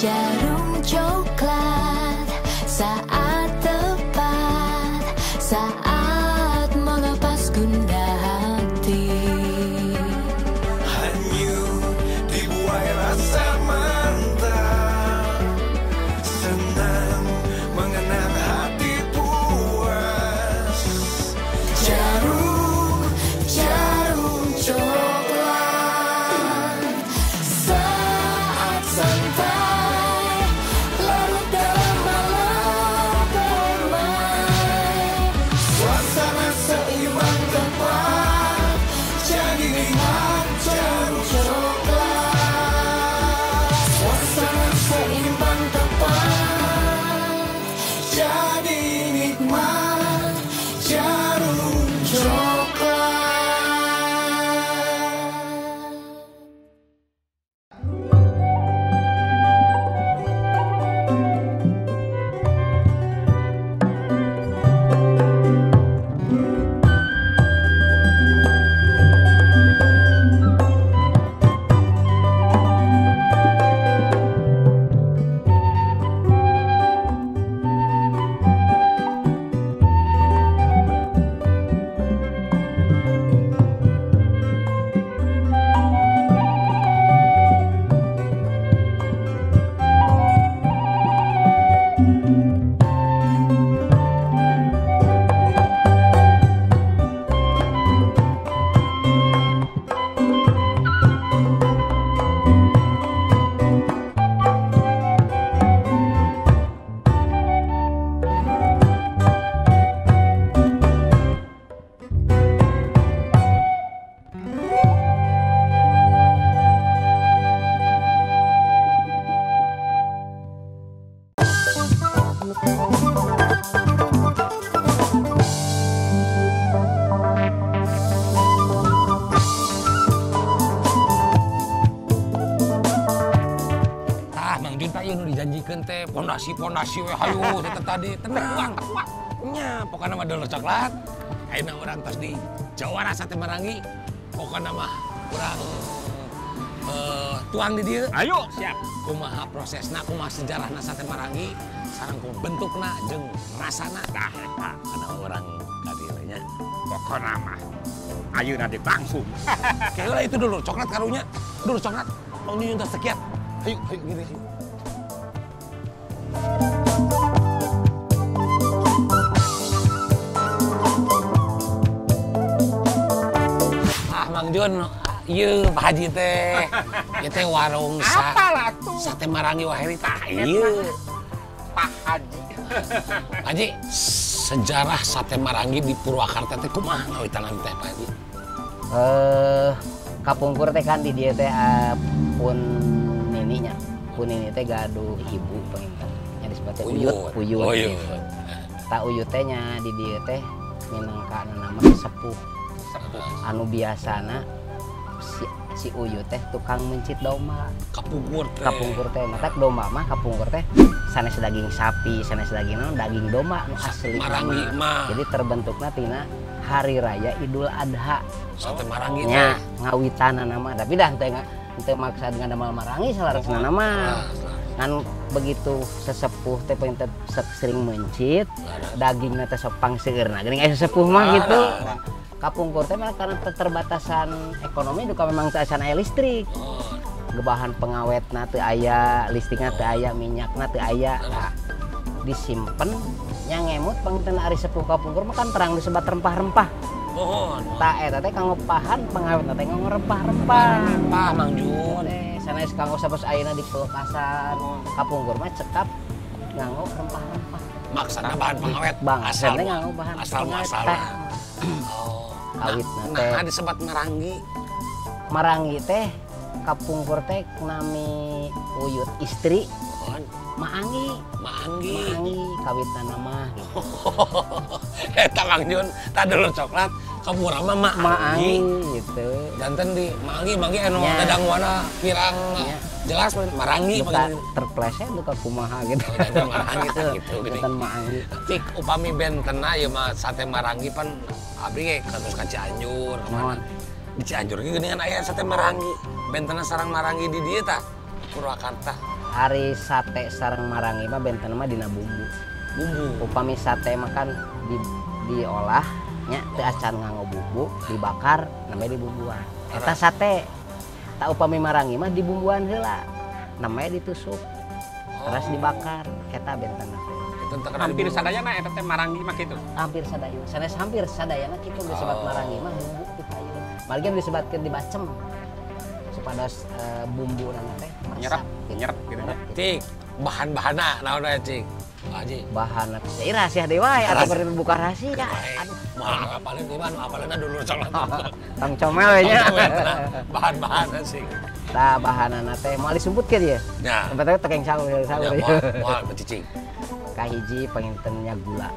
Djarum Coklat, saat tepat, saat melepas gundah hati. Hanyut dibuai rasa mantap, senang mengenang hati puas. Djarum, Djarum Coklat, saat santai larut dalam malam permai. Suasana seimbang tepat, jadi nikmat Djarum Coklat. Suasana seimbang tepat, jadi nikmat Djarum Coklat. Ah, Mang Jun teh ieu nu dijanjikeun teh pondasi-pondasi we hayu teh tadi tenang kuat. Nya, pokona mah dulur coklat. Ayeuna urang tos di Jawara Sate Maranggi. Pokona mah urang tuang di dieu. Ayo, siap. Kumaha prosesna, kumaha sejarahna Sate Maranggi, sareng kumaha bentukna jeung rasana. Tah eta Kana urang ka dieu nya. Pokona mah ayeuna langsung. Kayaknya itu dulur coklat karunya. Dulur coklat, Mang Jun tos sekian. Ayo, ayo gini. Ayo. Ah, Mang Jun, ieu Pak Haji teh. Ieu teh warung Apalah tuh? Sate Maranggi Waheri tah ieu. Pak Haji. Pak Haji, sejarah Sate Maranggi di Purwakarta teh kumaha ngawitan teh Pak Haji? Kapungkur teh kan di dieu teh pun nininya. Pun nini teh gaduh ibu panginten. Nya disebut teh uyut, uyut. Uyut. Ta uyut teh nya di dieu teh minangka nama sesepuh. Anu biasana si uyut teh tukang mencit domba. Kapungkur teh. Kapungkur teh matak domba mah kapungkur teh sanes daging sapi, sanes daging naon, daging domba nu asli Maranggi mah. Jadi terbentukna tina hari raya Idul Adha. Sate Maranggi nya teh. Ngawitanna mah, tapi dah teu maksa ngadamel maranggi salaresna mah. Ngan begitu sesepuh teh pengen sering mencit, dagingna teh sok pangseueurna geuning aya sesepuh mah gitu. Kapungkur teh mah karena keterbatasan ekonomi duka memang teu acan aya listrik. Gebahan pengawetna teu aya, listrikna teu aya, minyakna teu aya. Nah, disimpen nya ngemut panginten ari sepuh kapungkur mah kan terang disebat rempah-rempah. Mohon. Tah eta teh kanggo pahan pengawetna teh nganggo rempah-rempah. Rempah Mang Jun. Teh sanes kanggo sapos ayeuna di kulkasan. Kapungkur mah cekap nganggo rempah-rempah. Maksana bahan pengawet. Asal nganggo bahan asal pengawet. Asal. Oh. Kawitna teh. Nah, disebat Maranggi. Maranggi teh kapungkur teh nami uyut istri. Mohon. Maanggi. Maanggi. Maanggi kawitna mah. Eta Mang Jun, tah dulur coklat kapura mah Maanggi. Maanggi gitu. Janten di Maanggi, Maanggi anu Nya. dadanguana pirang Nya. jelas Maranggi Duka terpleset duka kumaha gitu. Oh, janten Maranggi tah gitu gini. Janten Maanggi. Cik upami bentena ieu mah sate Maranggi pan abdi ge kados ka Cianjur kemana. Di Cianjur ge geuningan aya sate Maranggi. Bentena sareng Maranggi di dieu tah Purwakarta. Ari sate sareng marangi mah benten mah dina bumbu. Bumbu. Upami sate mah kan diolah nya teu acan nganggo bumbu, dibakar namanya dibumbuan. Eta sate. Tak upami marangi mah dibumbuan heula. Namanya ditusuk. Terus dibakar eta benten teh. Hampir sadayana eta teh marangi mah kitu. Hampir sadayana. Sanes hampir sadayana kitu disebat marangi mah bumbu di payun. Margi disebatkeun dibacem. Supados bumbu nana teh nyerap gitu nya. Cik, bahan-bahanna naon we cik? Haji. Bahanna teh rahasia deui wae atuh bari buka rahasia. Aduh, moal apaleun ieu mah nu apaleunna dulur coklat. Tong comel we nya. Bahan-bahanna sih. Tah bahanana teh moal disumputkeun ieu. Nya. Sampai teh tekeng sahur. Moal cicing. Kahiji pangintennya gula.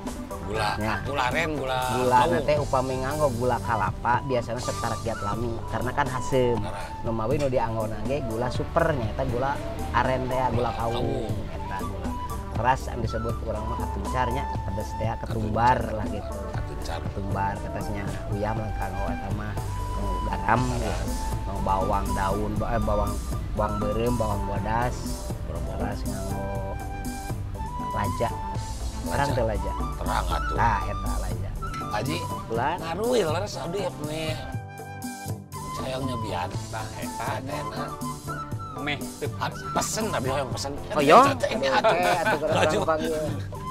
Gula, ya. Gula aren, gula gula teh upami nganggo gula kalapa biasanya setara kiat lami karena kan haseum. Nu mawi nu dianggona ge gula super nya eta gula aren teh gula kawung eta gula. Keras anu disebut urang mah katuncar nya pedes teh ketumbar lah gitu. Katuncar. Ketumbar katasnya uyah mah kanggo eta mah garam gitu. Mau bawang daun, bawang bawang beureum, bawang bodas, terus nganggo laja. Terang teh laja. Terang atuh. Tah eta laja. Haji, ngaruil leres abdi nih. Sayangnya biar tah eta enak. Meh teu pesen abdi hoyong pesen. Hoyong. Atuh kurang panggil.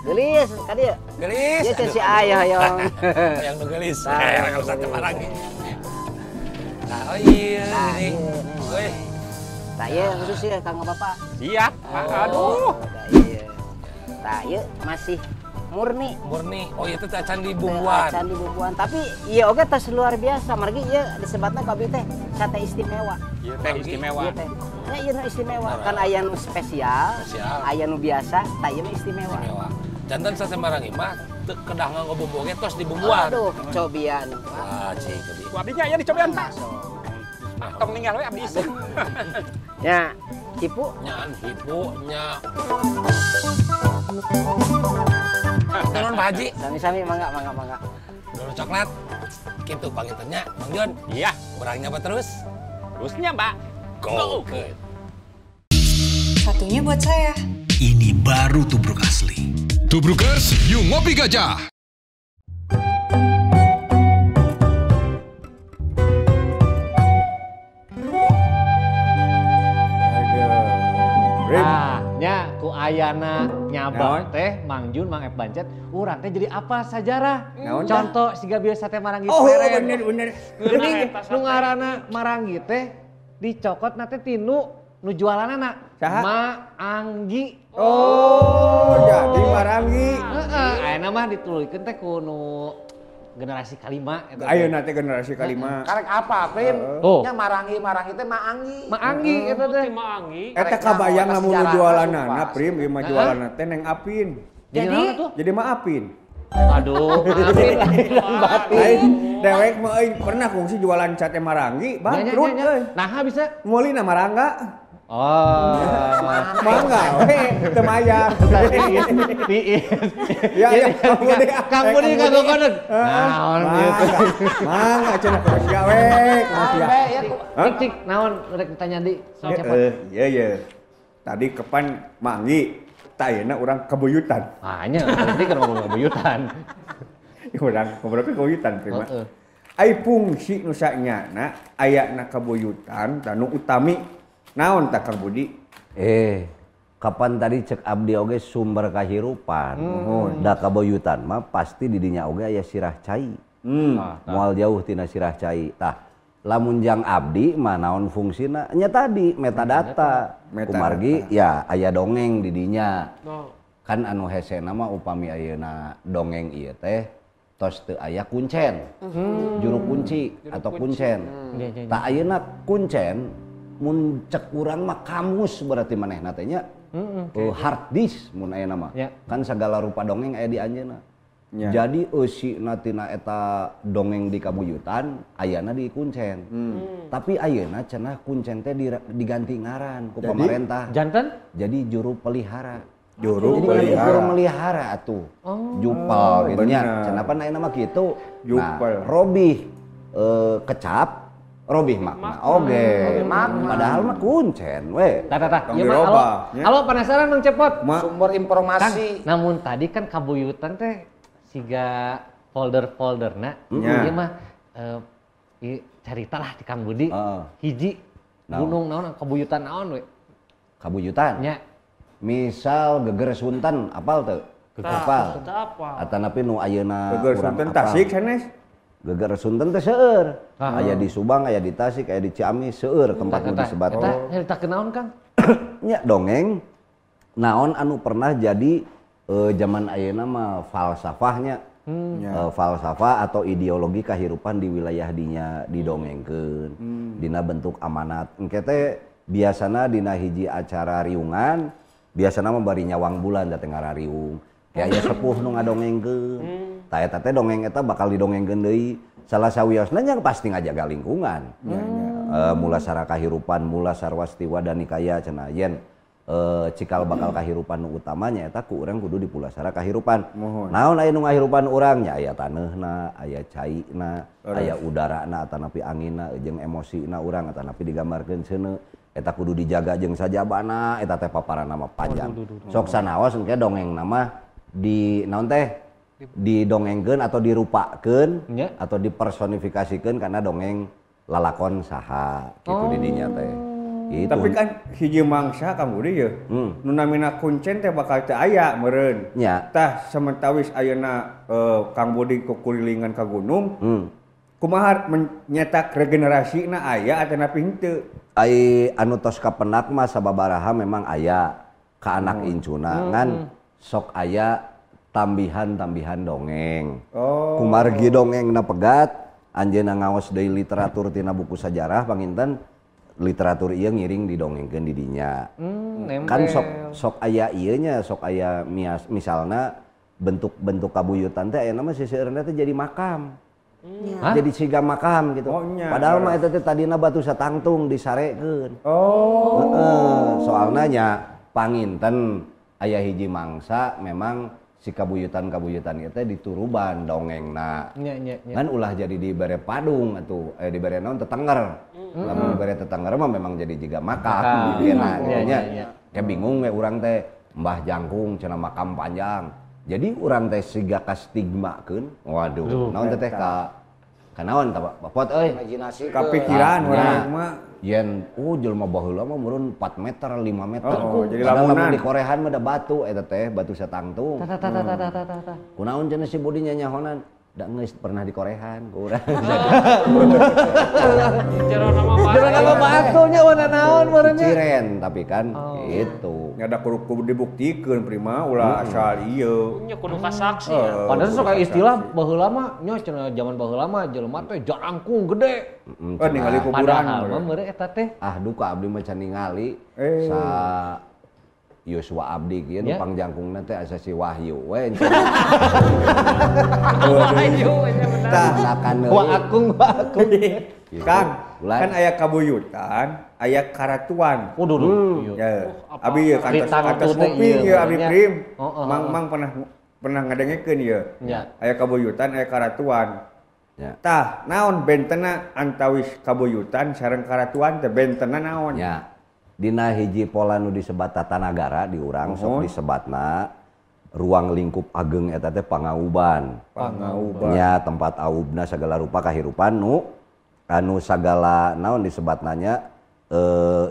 Geulis ka dieu. Geulis. Ieu si ayah hoyong. Hoyong nu geulis. Kalau sate marangi. Nah, oh iya ini. Euy. Tah ieu khusus ieu kanggo Bapak. Siap. Aduh. Tah ieu. Tah ieu masih murni. Murni. Oh ieu teh acan dibumbuan. Acan dibumbuan, tapi ieu oge tos luar biasa. Margi ieu disebatna ku abdi teh sate istimewa. Ieu teh istimewa. Ieu teh. Nya ieu nu istimewa. Kan aya nu spesial, aya nu biasa, tah ieu mah istimewa. Istimewa. Janten sate marangi mah teu kedah nganggo bumbu oge tos dibumbuan. Aduh, cobian. Wah, cik abdi. Ku abdi nya ieu dicobian, Pak. Tong ninggal we abdi ieu. Nya, hipu. Nya hipu nya. Turun Pak Haji. Sami-sami mangga mangga mangga. Dulu coklat. Kitu pangintennya Bang Jon. Iya. Urang nyaba terus. Terusnya, Mbak. Go. Satunya buat saya. Ini baru tubruk asli. Tubrukers, yuk ngopi gajah. Nah, nya ku ayana nyabak teh Mang Jun Mang Ep Bancet urang teh jadi apa sajarah. Contoh siga bieu sate marangi. Oh, bener bener. Jadi nu ngaranna marangi teh dicokot na teh tinu nu jualanana Ma Anggi. Oh, jadi Marangi. Heeh, ayeuna mah dituluykeun teh ku nu generasi kalima. Ayeuna teh generasi kalima. Karek apa, Prim? Nya marangi-marangi teh Ma Anggi. Ma Anggi eta teh. Ma Anggi. Eta kabayang lamun nu jualanana, Prim, ieu mah jualanana teh Neng Apin. Jadi jadi Ma Apin. Aduh, maafin lahir dan batin. Lain dewek mah euy pernah kungsi jualan sate Marangi, bangkrut euy. Naha bisa? Meulina Marangga. Oh, mangga we teu mayar. Tiis. Ya ya, Kang Budi kanggo konon. Naon ieu. Mangga cenah kumaha sia we, kumaha sia. Cik cik naon rek ditanya di siapa? Iya iya. Tadi kepan manggi, tah ayeuna urang kabuyutan. Ah nya, tadi kan ngomong kabuyutan. Urang ngobrol kabuyutan prima. Ai fungsi nu sanyana ayana kabuyutan tanu utami naon tak Kang Budi? Kapan tadi cek abdi oge sumber kahirupan. Da kabuyutan mah pasti di dinya oge aya sirah cai. Moal jauh tina sirah cai. Tah, lamun jang abdi mah naon fungsina? Nya tadi metadata. Kumargi ya aya dongeng di dinya. Kan anu hesena mah upami ayeuna dongeng ieu teh tos teu aya kuncen. Juru kunci atau kuncen. Tah ayeuna kuncen mun cek urang mah kamus berarti manehna teh nya. Hard disk mun aya nama. Kan segala rupa dongeng aya di anjeunna. Jadi eusina tina eta dongeng di kabuyutan ayana di kuncen. Tapi ayeuna cenah kuncen teh diganti ngaran ku pamarentah. Janten? Jadi juru pelihara. Juru jadi pelihara. Juru melihara atuh. Jupel gitu nya. Cenah pan ayeuna mah kitu. Jupel. Nah, robih kecap Robih makna oge. Padahal mah kuncen we. Tah tah. Ieu mah halo penasaran Mang Cepot. Sumber informasi. Kang, namun tadi kan kabuyutan teh siga folder-folderna. Ieu mah carita lah di Kang Budi. Hiji gunung naon kabuyutan naon we. Kabuyutan? Nya. Misal Geger Sunten apal teu? Apal. Atanapi nu ayeuna Geger Sunten Tasik sanes. Geger Sunten teh seueur. Aya di Subang, aya di Tasik, aya di Ciamis, seueur tempat nu disebat. Eta nyaritakeun naon Kang? Nya dongeng naon anu pernah jadi zaman ayeuna mah falsafahnya. Falsafah atau ideologi kahirupan di wilayah dinya didongengkeun. Dina bentuk amanat. Engke teh biasana dina hiji acara riungan, biasana mah bari nyawang bulan da teh ngarariung. Kayak aya sepuh nu ngadongengkeun. Tah eta teh dongeng eta bakal didongengkeun deui. Salah sawiosna nya pasti ngajaga lingkungan. Mula sara kahirupan, mula sarwastiwa danikaya cenah yen cikal bakal kahirupan nu utamanya eta ku urang kudu dipulasara kahirupan. Naon aya nu ngahirupan urang nya aya taneuhna, aya caina, aya udarana atanapi anginna jeung emosina urang atanapi digambarkeun seuneu. Eta kudu dijaga jeung sajabana eta teh paparanna mah panjang. Sok sanaos engke dongengna mah di naon teh didongengkeun atau dirupakeun atau dipersonifikasikeun karena dongeng lalakon saha kitu di dinya teh. Gitu. Tapi kan hiji mangsa Kang Budi ye. Nu namina kuncen teh bakal teu aya meureun. Tah samentawis ayeuna Kang Budi kukulilingan ka gunung. Kumaha menyetak regenerasina aya atanapi henteu? Ai anu tos kapenak mah sababaraha memang aya ka anak incuna ngan sok aya tambihan-tambihan dongeng. Kumargi dongengna pegat anjeunna ngaos deui literatur tina buku sajarah panginten literatur ieu ngiring didongengkeun di dinya. Kan sok aya ieu nya, sok aya misalna bentuk-bentuk kabuyutan teh ayeuna mah seseueurna teh jadi makam. Jadi siga makam gitu. Padahal mah eta teh tadina batu satangtung disarekeun. Soalna nya panginten aya hiji mangsa memang si kabuyutan-kabuyutan ieu teh dituruban dongengna. Ngan ulah jadi dibere padung atuh dibere naon tetengger. Lamun dibere tetengger mah memang jadi jiga makam gitu nya. Kayak bingung we urang teh Mbah Jangkung cenah makam panjang. Jadi urang teh siga kastigmakeun. Waduh, naon teh ka naon tah Bapot euy? Imajinasi kapikiran urang mah yen jelema baheula mah meureun 4 meter, 5 meter. Jadi lamunan di korehan mah da batu eta teh, batu satangtung. Tah. Kunaon cenah si Budi nyanyahonan? Da geus pernah di korehan ku urang. Jero nama batu nya warna naon meureun nya? Ciren tapi kan gitu. Nya da kudu dibuktikeun prima ulah asal ieu. Nya kudu kasaksi ya. Padahal sok aya istilah baheula mah nya cenah jaman baheula mah jelema teh jarangkung gede. Ningali kuburan. Padahal mah meureun eta teh. Ah duka abdi mah can ningali sa Yosua abdi kieu nu pangjangkungna teh asa si Wahyu we. Wahyu nya bener. Wa akung. Kang, kan aya kabuyutan, aya karatuan. Waduh. Ya. Abi ye kantos ngopi ye abi prim. Mang pernah ngadengekeun ye. Aya kabuyutan, aya karatuan. Tah, naon bentena antawis kabuyutan sareng karatuan teh bentena naon? Nya. Dina hiji pola nu disebat tatanagara di urang sok disebatna ruang lingkup ageng eta teh pangauban. Pangauban. Nya tempat aubna sagala rupa kahirupan nu anu sagala naon disebatna nya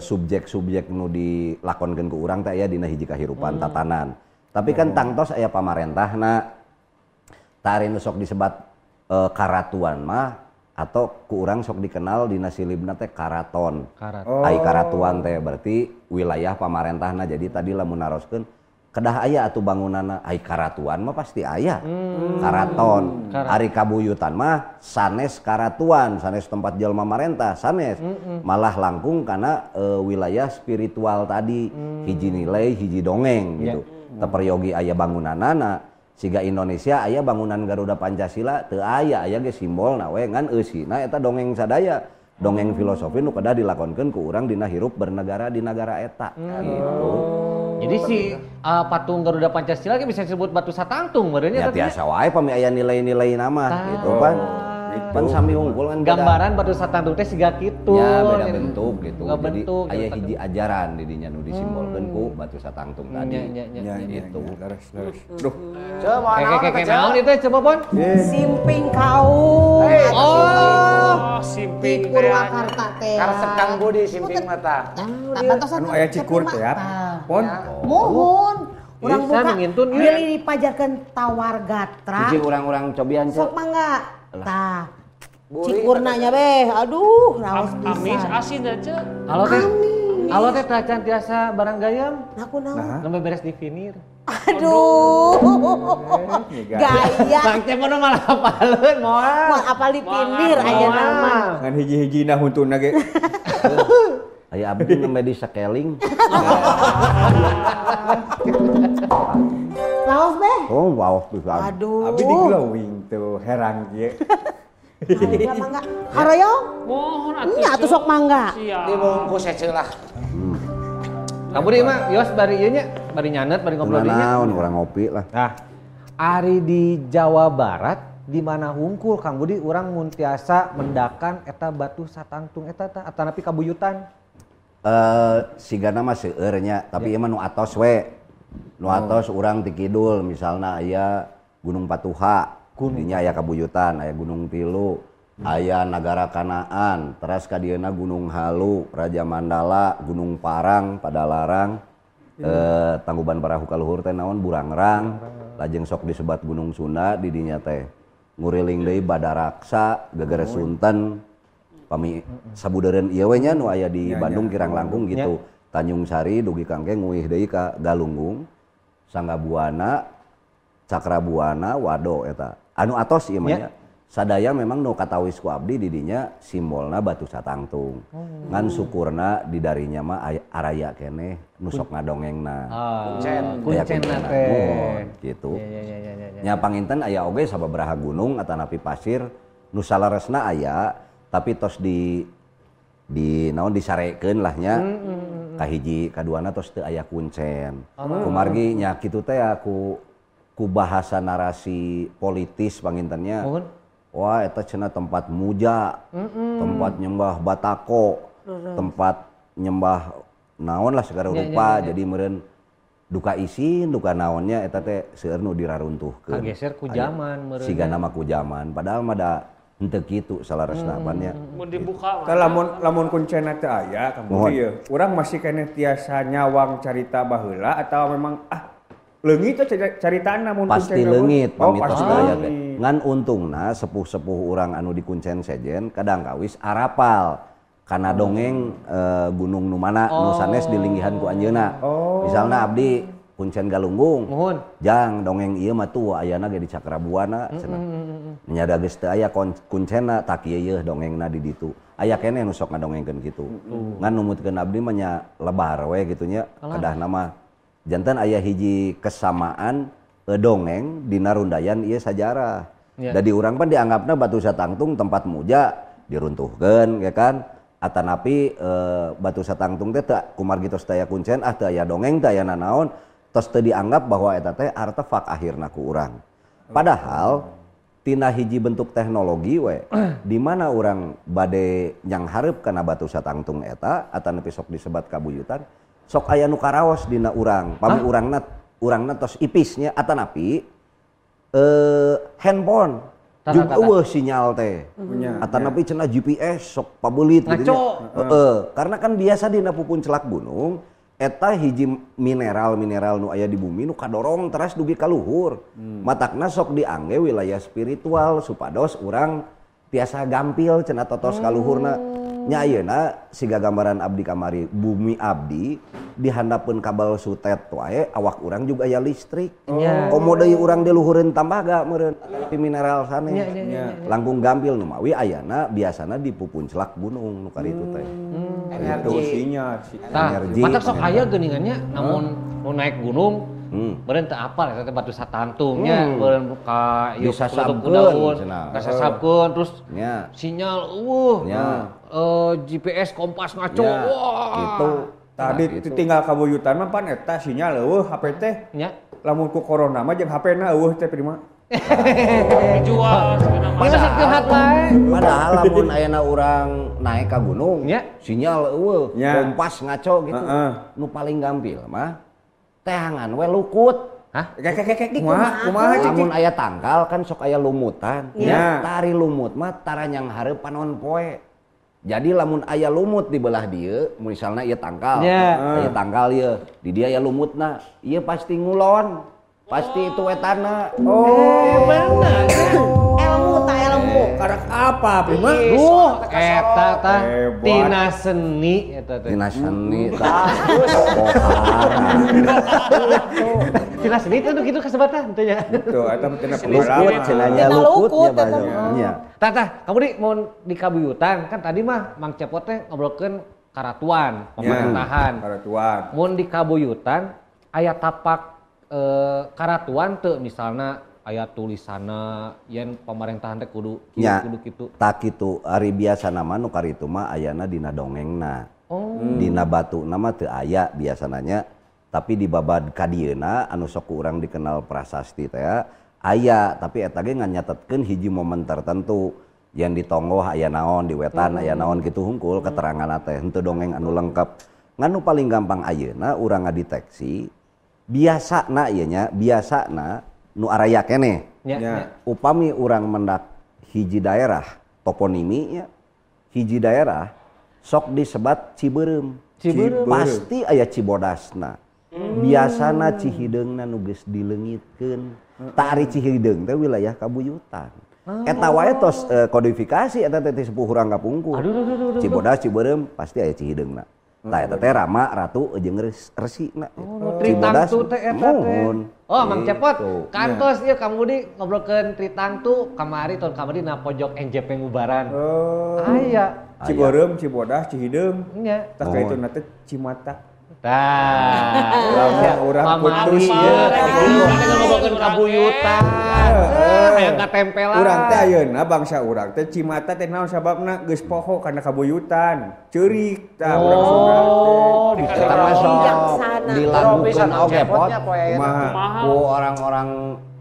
subjek-subjek nu dilakonkeun ku urang teh aya dina hiji kahirupan tatanan. Tapi kan tangtos aya pamarentahna. Tah ari nu sok disebat karatuan mah atau ku urang sok dikenal dina silibna teh karaton. Ai karatuan teh berarti wilayah pamarentahna. Jadi tadi lamun naroskeun kedah aya atuh bangunanna ai karatuan mah pasti aya. Karaton. Ari kabuyutan mah sanes karatuan, sanes tempat jelma marentah, sanes. Malah langkung karena wilayah spiritual tadi, hiji nilai, hiji dongeng gitu. Teu peryogi aya bangunanana. Siga Indonesia aya bangunan Garuda Pancasila teu aya, aya ge simbolna we ngan eusina eta dongeng sadaya. Dongeng filosofi nu kedah dilakonkeun ku urang dina hirup bernegara di nagara eta gitu. Jadi si patung Garuda Pancasila ge bisa disebut batu satangtung meureun nya. Ya tiasa wae pami aya nilai-nilai nama gitu kan. Pan sami unggul kan gambaran batu satangtung teh siga kitu. Ya beda bentuk gitu. Jadi aya hiji ajaran di dinya nu disimbolkeun ku batu satangtung tadi. Nya gitu. Leres leres. Duh. Coba naon itu coba Pon? Simping kaum. Oh, simping di Purwakarta teh. Karesep Kang Budi simping mata. Anu aya cikur teh ya. Pon. Muhun. Urang buka bilih dipajarkeun tawar gatra. Cicing urang-urang cobian sok mangga. Tah. Cikurna nya beh. Aduh, raos pisan. Amis asin aja. Halo teh. Halo teh tacan tiasa barang gayam. Nah kunaon? Nembe beres di vinir. Aduh. Gaya. Bang Cepono malah apaleun moal. Moal apal di pindir aja nama. Ngan hiji-hijina huntuna ge. Aya abdi nembe di sakeling. Laos beh. Oh, laos pisan. Aduh. Abdi di glowing tuh herang ieu. Mangga. Haroyong? Mohon atuh. Nya atuh sok mangga. Dibungkus hece lah. Kamu di mah yos bari ieu nya, bari nyanet, bari ngobrol dinya. Naon urang ngopi lah. Nah, ari di Jawa Barat di mana hungkul Kang Budi urang mun tiasa mendakan eta batu satangtung eta tah atanapi kabuyutan. Sigana mah seueur nya, tapi ieu mah nu atos we. Nu atos urang ti kidul misalna aya Gunung Patuha, dinya aya kabuyutan, aya Gunung Tilu, aya Nagara Kanaan, teras ka dieuna Gunung Halu, Raja Mandala, Gunung Parang, Padalarang, Tangkuban Parahu kaluhur teh naon Burangrang, lajeng sok disebat Gunung Sunda di dinya teh. Nguriling deui Badaraksa, Geger Sunten. Pami sabudeureun ieu we nya nu aya di Bandung kirang langkung gitu. Tanjung Sari dugi kangke nguih deui ka Galunggung, Sanggabuana, Cakrabuana, Wado eta. Anu atos ieu mah nya. Sadaya memang nu katawis ku abdi di dinya simbolna batu satangtung. Ngan syukurna di darinya mah araya keneh nu sok ngadongengna. Kuncenna teh. Gitu. Nya panginten aya oge sababaraha gunung atanapi pasir nu salaresna aya tapi tos di naon disarekeun lah nya. Kahiji kaduana tos teu aya kuncen. Kumargi nya kitu teh ku bahasa narasi politis pangintennya. Wah eta cenah tempat muja, tempat nyembah batako, tempat nyembah naon lah segala rupa. Jadi meureun duka isin, duka naonnya eta teh seueur nu diraruntuhkeun. Kageser ku jaman meureun. Sigana mah ku jaman, padahal mah da henteu kitu salaresna pan nya. Mun dibuka mah. Lamun lamun kuncena teu aya Kang Budi ye. Urang masih keneh tiasa nyawang carita baheula atawa memang leungit teh caritana mun pasti leungit pamitos aya ge. Ngan untungna sepuh-sepuh urang anu dikuncen sejen kadang kawis arapal kana dongeng gunung nu mana nu sanes dilinggihan ku anjeunna. Misalna abdi kuncen Galunggung. Muhun. Jang dongeng ieu mah tuh ayana ge di Cakrabuana cenah. Nya da geus teu aya kuncenna tak ieu yeuh dongengna di ditu. Aya keneh nu sok ngadongengkeun kitu. Ngan numutkeun abdi mah nya lebar we kitu nya kedahna mah janten aya hiji kesamaan dongeng dina rundayan ieu sajarah. Dadi urang pan dianggapna batu satangtung tempat muja diruntuhkeun ya kan. Atanapi batu satangtung teh teu kumargi tos teu aya kuncen ah teu aya dongeng teu aya nanaon tos teu dianggap bahwa eta teh artefak akhirna ku urang. Padahal tina hiji bentuk teknologi we di mana urang bade nyanghareup kana batu satangtung eta atanapi sok disebat kabuyutan sok aya nu karaos dina urang pami urangna tos ipisnya atanapi handphone juga eueuh sinyal teh atanapi cenah GPS sok pabeulit gitu nya. Karena kan biasa dina pupuncelak gunung eta hiji mineral-mineral nu aya di bumi nu kadorong teras dugi ka luhur. Matakna sok diangge wilayah spiritual supados urang tiasa gampil cenah totos ka luhurna. Nya ayeuna siga gambaran abdi kamari bumi abdi dihandapeun kabel sutet wae awak urang juga aya listrik. Komo deui urang di luhureun tambaga meureun tapi mineral sanes. Langkung gampil nu mawi ayana biasana di pupuncelak gunung nu karitu teh. Energi sinyal. Tah, matak sok aya geuningannya namun nu naik gunung meureun teu apal eta teh batu satangtung nya meureun ka ieu disasabkeun kasasabkeun terus sinyal eueuh GPS kompas ngaco wah gitu. Tadi tinggal kabuyutan mah pan eta sinyal eueuh HP teh. Nya. Lamun ku corona mah jeung HP-na eueuh teh prima. Dijual padahal lamun ayeuna urang naik ka gunung, sinyal eueuh, kompas ngaco gitu. Nu paling gampil mah teangan we lukut. Hah? Kumaha lamun aya tangkal kan sok aya lumutan. Tari lumut mah taranyang hareup panon poe. Jadi lamun aya lumut di belah dieu, misalna ieu tangkal, aya tangkal ieu, di dieu aya lumutna, ieu pasti ngulon. Pasti itu wetana. Oh, bener. Ilmu tak ilmu. Karak apa, Prima? Duh, eta tah tina seni eta teh. Tina seni tah. Tina seni teh kitu kasebatan teh nya. Gitu, eta mah tina pengalaman. Cenanya lukut nya nya. Tah tah, kamu di mun di kabuyutan kan tadi mah Mang Cepot teh ngobrolkeun karatuan, pemerintahan. Karatuan. Mun di kabuyutan aya tapak karatuan teu misalna aya tulisanna yen pemerintahan teh kudu kieu kudu kitu. Tak kitu ari biasana mah nu karitu mah ayana dina dongengna. Dina batuna mah teu aya biasananya, tapi di babad kadieuna anu sok ku urang dikenal prasasti teh aya, tapi eta ge nganyatetkeun hiji momen tertentu yen di tonggoh aya naon, di wetan aya naon kitu hungkul keteranganna teh henteu dongeng anu lengkap. Ngan nu paling gampang ayeuna urang ngadeteksi biasana ieu nya, biasana nu araya keneh. Upami urang mendak hiji daerah toponimi nya, hiji daerah sok disebat Cibeureum. Cibeureum. Pasti aya Cibodasna. Biasana Cihideungna nu geus dileungitkeun. Tah ari Cihideung teh wilayah kabuyutan. Eta wae tos kodifikasi eta teh ti sepuh urang kapungkur. Cibodas Cibeureum pasti aya Cihideungna. Tah eta teh Rama Ratu jeung Resina. Tritangtu teh eta teh. Oh, Mang Cepot, kantos ieu Kang Budi ngobrolkeun Tritangtu kamari tahun kamari na pojok NJP Ngubaran. Aya. Cibeureum, Cibodas, Cihideung. Nya. Tah ka itu na teh Cimata. Tah, lamun urang putus ieu ngobrolkeun kabuyutan. Hayang katempelan. Urang teh ayeuna bangsa urang teh Cimata teh naon sababna geus poho kana kabuyutan. Ceurik tah urang Sunda teh. Eta mah sok dilagukeun oge pot. Ku orang-orang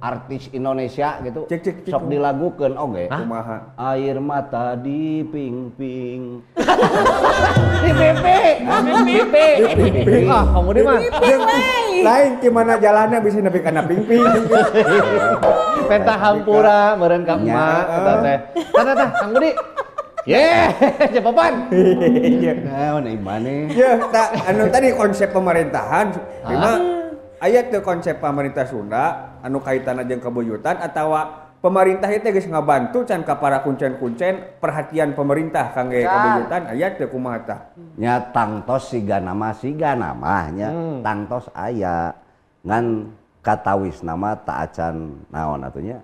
artis Indonesia gitu. Sok dilagukeun oge. Kumaha? Air mata di ping-ping. Di pipi. Di pipi. Ah, kamu di mah. Lain di mana jalannya bisa nepi kana ping-ping. Penta hampura meureun ka emak eta teh. Tah tah Kang Budi. Ye, jawaban. Naon imane? Ye, tah anu tadi konsep pemerintahan, memang aya teu konsep pemerintah Sunda anu kaitanna jeung kabuyutan atawa pemerintah itu geus ngabantu can ka para kuncen-kuncen perhatian pemerintah kangge kabuyutan aya teu kumaha tah? Nya tangtos siga nama nya tangtos aya ngan katawisna mah ta acan naon atuh nya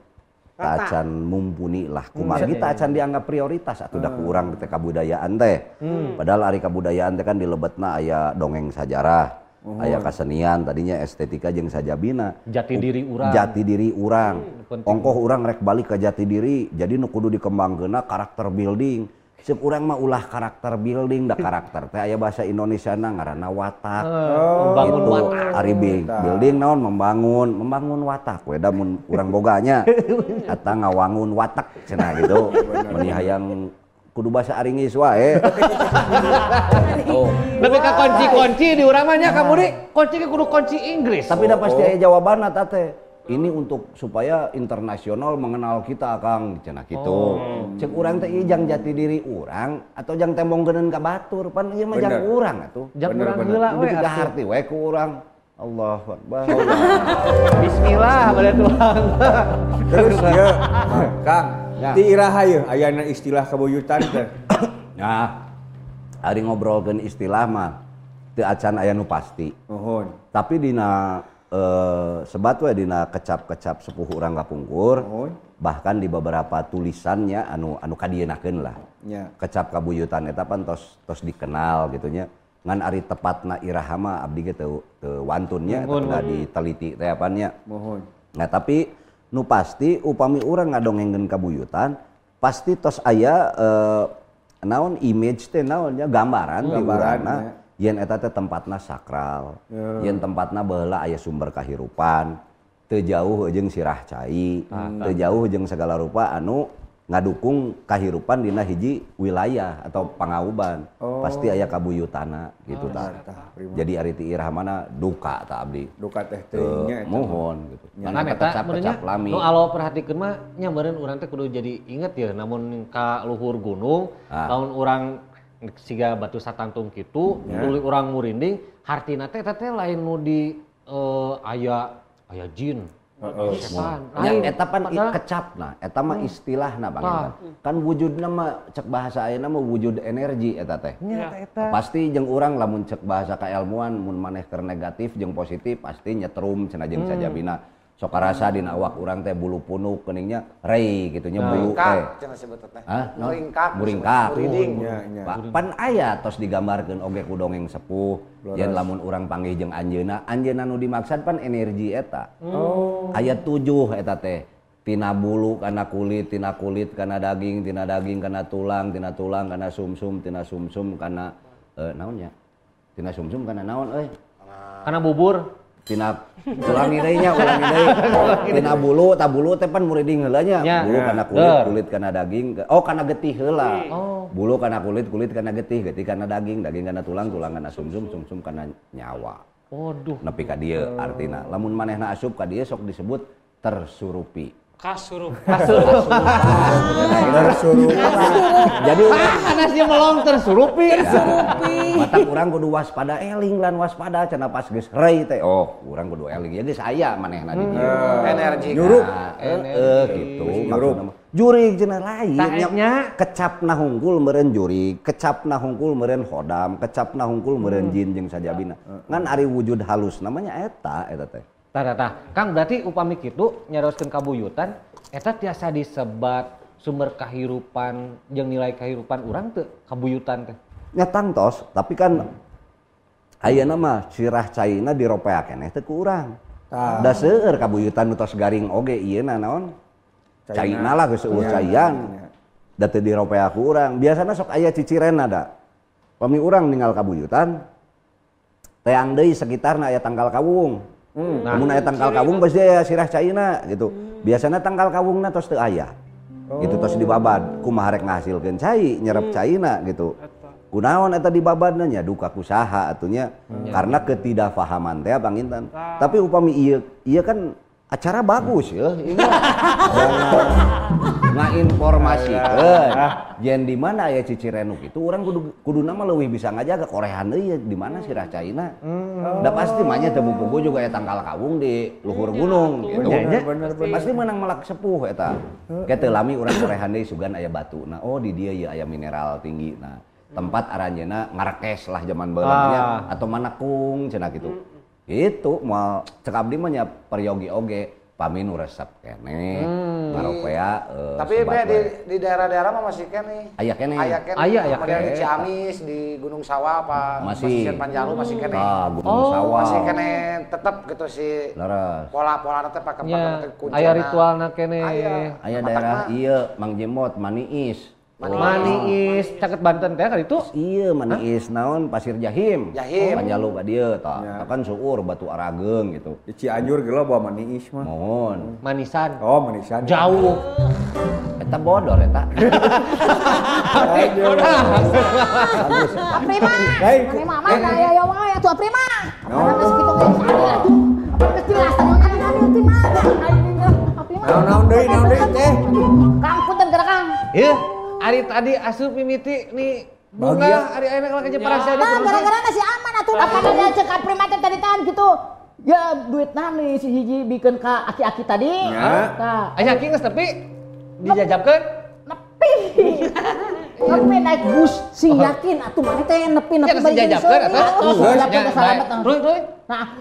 ta acan mumpuni lah kumargi ta acan dianggap prioritas atuh da ku urang teh kabudayaan teh. Padahal ari kabudayaan teh kan dilebetna aya dongeng sajarah, aya kasenian tadinya estetika jeung sajabina. Jati diri urang. Jati diri urang. Ongkoh urang rek balik ke jati diri, jadi nu kudu dikembangkeunna karakter building. Ceuk urang mah ulah karakter building, da karakter teh aya bahasa Indonesiana ngaranna watak. Membangun gitu. Watak. Ari building naon membangun watak we da mun urang boganya eta ngawangun watak cenah gitu. Meni hayang kudu bahasa aringis wae. Oh. Nepi ka kunci-kunci di urang mah nya Kang Budi, kunci ge kudu kunci Inggris. Tapi da pasti aya jawabanna ta teh. Ini untuk supaya internasional mengenal kita Kang cenah kitu. Ceuk urang teh ieu jang jati diri urang atau jang tembongkeuneun ka batur pan ieu mah jang urang atuh. Jang urang heula we atuh. Harti we ku urang. Allahu Akbar. Bismillah bade tuang. Terus ieu Kang, ti iraha ieu ayana istilah kabuyutan teh. Nah, ari ngobrolkeun istilah mah teu acan aya nu pasti. Nuhun. Tapi dina sebat we dina kecap-kecap sepuh urang kapungkur, bahkan di beberapa tulisannya anu kadienakeun lah. Kecap kabuyutan eta pan tos dikenal gitu nya. Ngan ari tepatna iraha mah abdi ge teu wantunnya eta diteliti teh apan nya. Nah tapi nu pasti upami urang ngadongengkeun kabuyutan pasti tos aya naon image teh naon nya gambaran di urangna. Yen eta teh tempatna sakral, yen tempatna baheula aya sumber kahirupan. Teu jauh jeung sirah cai, teu jauh jeung segala rupa anu ngadukung kahirupan dina hiji wilayah atau pangauban. Pasti aya kabuyutana gitu tah. Jadi ari ti irah mana duka tah abdi. Duka teh teuing nya eta. Mohon gitu. Karena eta kecap lami. Nu alo perhatikeun mah nya meureun urang teh kudu jadi inget ya namun ka luhur gunung, lamun urang siga batu satantung kitu, tuluy urang murinding, hartina teh eta teh lain nu di aya jin. Nya eta pan kecapna, eta mah istilahna Bang. Kan wujudna mah cek bahasa ayeuna mah wujud energi eta teh. Pasti jeung urang lamun cek bahasa kaelmuan mun maneh keur negatif jeung positif pasti nyetrum cenah jeung sajabina. Sok karasa dina awak urang teh bulu punuk keningnya rei gitu nya bulu teh. Cenah sebut teh. Muringkak. Muringkak. Pan aya tos digambarkeun oge ku dongeng sepuh. Yen lamun urang panggih jeung anjeunna, anjeunna nu dimaksad pan energi eta. Aya 7 eta teh. Tina bulu kana kulit, tina kulit kana daging, tina daging kana tulang, tina tulang kana sumsum, tina sumsum kana naon nya? Tina sumsum kana naon euy? Kana bubur. Tina ulangi deui nya, ulangi deui. Tina bulu, ta bulu teh pan muriding heula nya. Bulu kana kulit, kulit kana daging, oh kana getih heula. Bulu kana kulit, kulit kana getih, getih kana daging, daging kana tulang, tulang kana sumsum, sumsum kana nyawa. Waduh. Nepi ka dieu artina. Lamun manehna asup ka dieu sok disebut tersurupi. Kasurup. Tersurupi. Jadi anasnya melong tersurupi. Tersurupi. Matak urang kudu waspada eling lan waspada cenah pas geus rei teh. Oh, urang kudu eling. Ya geus aya manehna di dieu. Energi. Nyurup. Gitu. Maksudna jurig cenah lain nya. Kecapna hungkul meureun jurig, kecapna hungkul meureun hodam, kecapna hungkul meureun jin jeung sajabina. Ngan ari wujud halus namanya eta eta teh. Tah tah. Kang berarti upami kitu nyarioskeun kabuyutan eta tiasa disebat sumber kahirupan jeung nilai kahirupan urang teu kabuyutan teh. Nya tangtos, tapi kan ayeuna mah sirah caina diropea keneh teu ku urang. Da seueur kabuyutan nu tos garing oge ieu na naon? Caina lah geus eueuh caian. Da teu diropea ku urang. Biasana sok aya cicirena da. Pami urang ninggal kabuyutan teang deui sekitarna aya tangkal kawung. Namun aya tangkal kawung pasti aya sirah caina gitu. Biasana tangkal kawungna tos teu aya. Gitu tos dibabad, kumaha rek ngahasilkeun cai, nyerep caina gitu. Kunaon eta dibabadna nya duka kusaha atunya karena ketidakfahaman teh panginten. Tapi upami ieu ieu kan acara bagus ya, ini ngainformasikeun. Yen di mana aya cicirenuk itu urang kudu nama leuwih bisa ngajaga korehan deui di mana sirah caina. Da pasti mah nya teu buku juga aya tangkal kawung di luhur gunung gitu. Pasti menang melak sepuh eta. Ke teu lami urang korehan deui sugan aya batuna. Oh di dieu ye aya mineral tinggi. Nah, tempat aranjeuna ngarekes lah zaman baheula nya atau manakung cenah gitu. Gitu moal cek abdi mah nya peryogi oge pami nu resep keneh maropea tapi di daerah-daerah mah masih keneh aya keneh aya keneh di Ciamis di Gunung Sawah apa masih Panjalu masih keneh Gunung Sawah masih keneh tetep gitu si pola-pola teh pakem-pakem teh aya ritualna keneh aya daerah ieu Mang Jemot Maniis. Maniis caket Banten teh kan itu? Iya, Maniis naon Pasir Jahim. Jahim. Panjalu ka dieu tah. Kan seueur Batu Arageng gitu. Di Cianjur ge loba Maniis mah. Mohon. Manisan. Oh, manisan. Jauh. Eta bodor eta. Bagus. Aprima. Aprima mah aya ya wae atuh Aprima. Apa geus kitu geus atuh. Apa geus jelas atuh mah. Naon deui teh. Kang punten geura Kang. Ieu ari tadi asup mimiti nih bunga ari ayeuna kalau ke Jepara saya gara-gara masih aman atuh apa ada cek Aprima teh tadi tahan gitu. Ya duitna nih si hiji bikin ka aki-aki tadi. Tah. Aya aki geus tepi dijajabkeun? Nepi. Nepi naik bus sing yakin atuh maneh teh nepi nepi bari dijajabkeun atuh. Terus. Nah,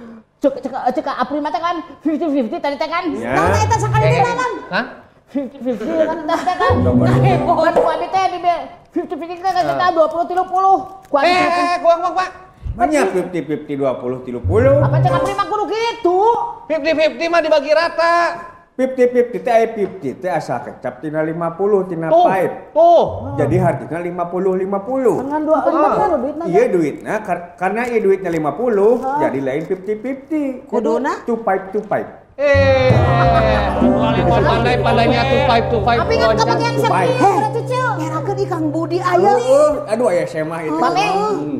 cek Aprima teh kan 50-50 tadi teh kan. Nah eta sakali deui naon? Hah? 50-50 kan teh kan. Nah, ku abi teh di 50-50 kan kita 20 30. Ku abi kuang Pak. Banyak 50-50 20 30. Apa cek Aprima kudu gitu? 50-50 mah dibagi rata. 50-50 teh aya 50 teh asa kecap tina 50 tina pipe. Tuh. Jadi harganya 50 50. Dengan 50 duitna. Iya duitna karena ieu duitna 50 jadi lain 50-50. Kuduna 2 pipe 2 pipe. Pandai-pandainya 2 5 2 5. Tapi kan kebagian sedih, cucu. Ngerakeun di Kang Budi aya. Aduh aya semah itu. Babe,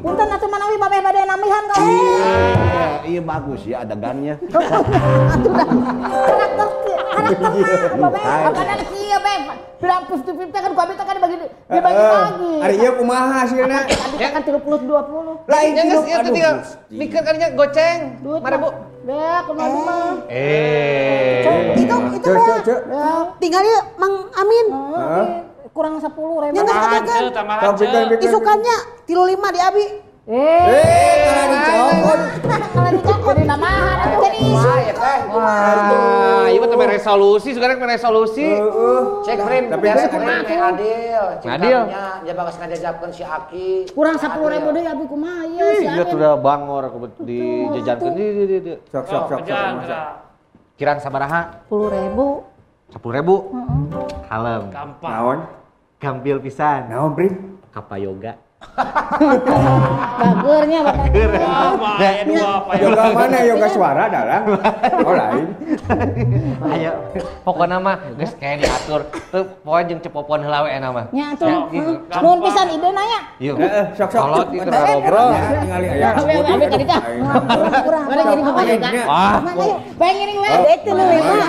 punten atuh manawi babe bade nambihan ka. Iya bagus ya adegannya. Atuh dah. Karakterna babe, apana kieu babe. Bilang 50-50 kan ku abi teh kan dibagi-bagi. Ari ieu kumaha hasilna? Abi kan 30 20. Lain geus ieu teh tinggal mikir kan nya goceng. 5.000. Beh, kumaha mah. Itu tinggal ieu Mang Amin. Kurang 10.000. Nya geus katakan. Isukannya 35 di abi. Kalau dicokot. Kalau dicokot jadi namahan atuh jadi isu. Wah, ieu mah teh resolusi, sekarang resolusi. Cek frame, tapi adil. Adil. Nya bakal ngajajabkeun si Aki. Kurang 10.000 deui abi kumaha ieu si Iya Amin. sudah bangor dijajankeun di. Sok sok sok. Kirang sabaraha? 10.000. 10.000? Heeh. Kalem. Gampang. Naon? Gampil pisan. Naon, Brim? Kapayoga. Bagernya Bapak. Yoga mana? Yoga suara dalang. Oh lain. Ayo, pokoknya mah geus kayak diatur. Tuh pokoknya jeung cepopon heula we eta mah. Nya atuh. Nuhun pisan idena nya. Ieu. Heeh, sok sok. Kolot ieu keur ngobrol. Ningali aya. Abi tadi tah. Kurang. Mana jadi kapayoga. Wah. Pengen ngiring we. Dek teh lima.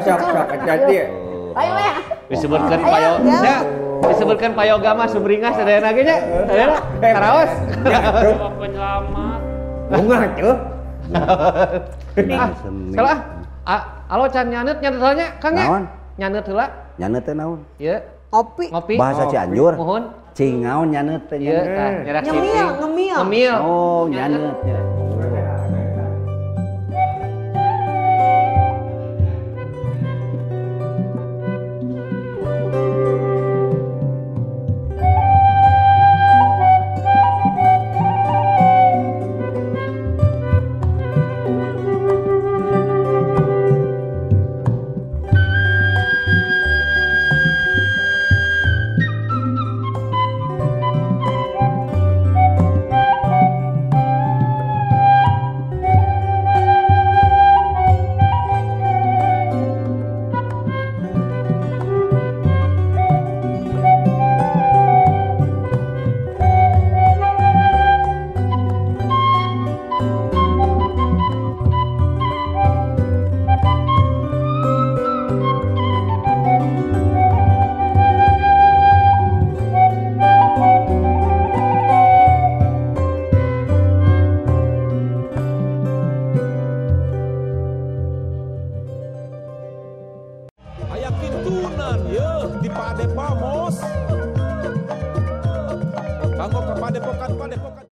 Sok sok hati-hati. Ayo we. Disebutkeun payoga. Disebutkan payoga mah sumringah sadayana ge nya. Sadayana karaos. Penyelamat. Bunga tuh. Salah. Alo can nyaneut heula nya Kang nya. Naon? Nyaneut heula. Nyaneut teh naon? Ieu. Ngopi. Ngopi. Bahasa Cianjur. Muhun. Cing naon nyaneut teh. Ieu tah nyerak Ngemil, ngemil. Ngemil. Oh, nyaneut nya. Di Padepamos. Kanggo ka Padepokan Padepokan.